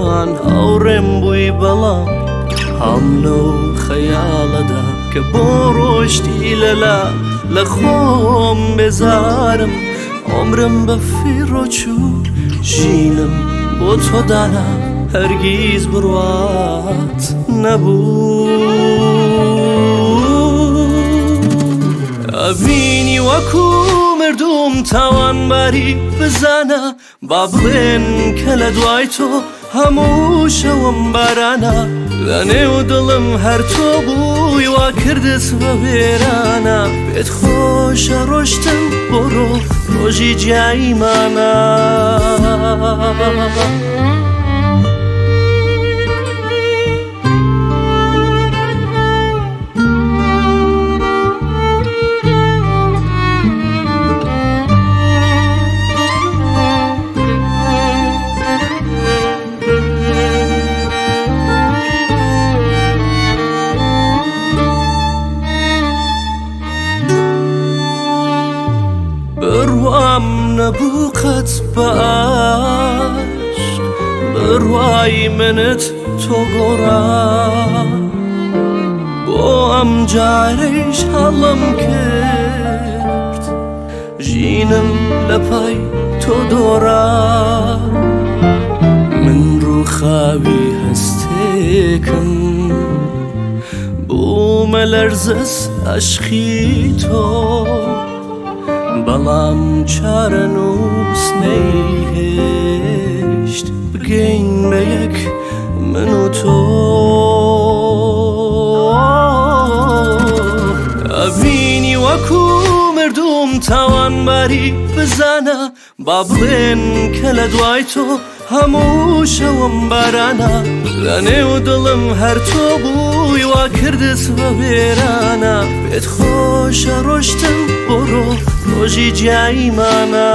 جوان هاوڕێم بووی، بەڵام هەم لەو خەیاڵەدا کە بۆ ڕۆشتی لەلا لە خۆم بێزارم. عمرم بە فیڕۆ چوو، ژینم بۆ تۆ دانا، هەرگیز بڕوات نەبوو. ئەبینی وەکو مردوم تاوانباری، بزانە با بڵێن کە لە دوای تۆ هەموو شەوم بارانە. لە نێو دڵم هەر تۆ بووی، وا کردت بە وێرانە. پێت خۆشە ڕۆشتم، بۆڕۆ ڕۆژی جیاییمانە. بڕوام نەبوو قەت بە عاشق، بڕوای منت تۆ گۆڕا. بۆ ئەم جارەیش هەڵم کرد، ژینم لە پای تۆ دۆڕا. من ڕووخاوی هەستێکم بوومە لەرزەس عەشقی تۆ، بەڵام چارەنووس نەیهێشت بگەین بە یەک من و تۆ. ئەبینی وەکو مردوم تاوانباری، بزانە با بڵێن کە لە دوای تۆ هەموو شەوم بارانە. لە نێو دڵم هەر تۆ بووی، وا کردت بە وێرانە. پێت خۆشە ڕۆشتم، بۆڕۆ ڕۆژی جیاییمانە.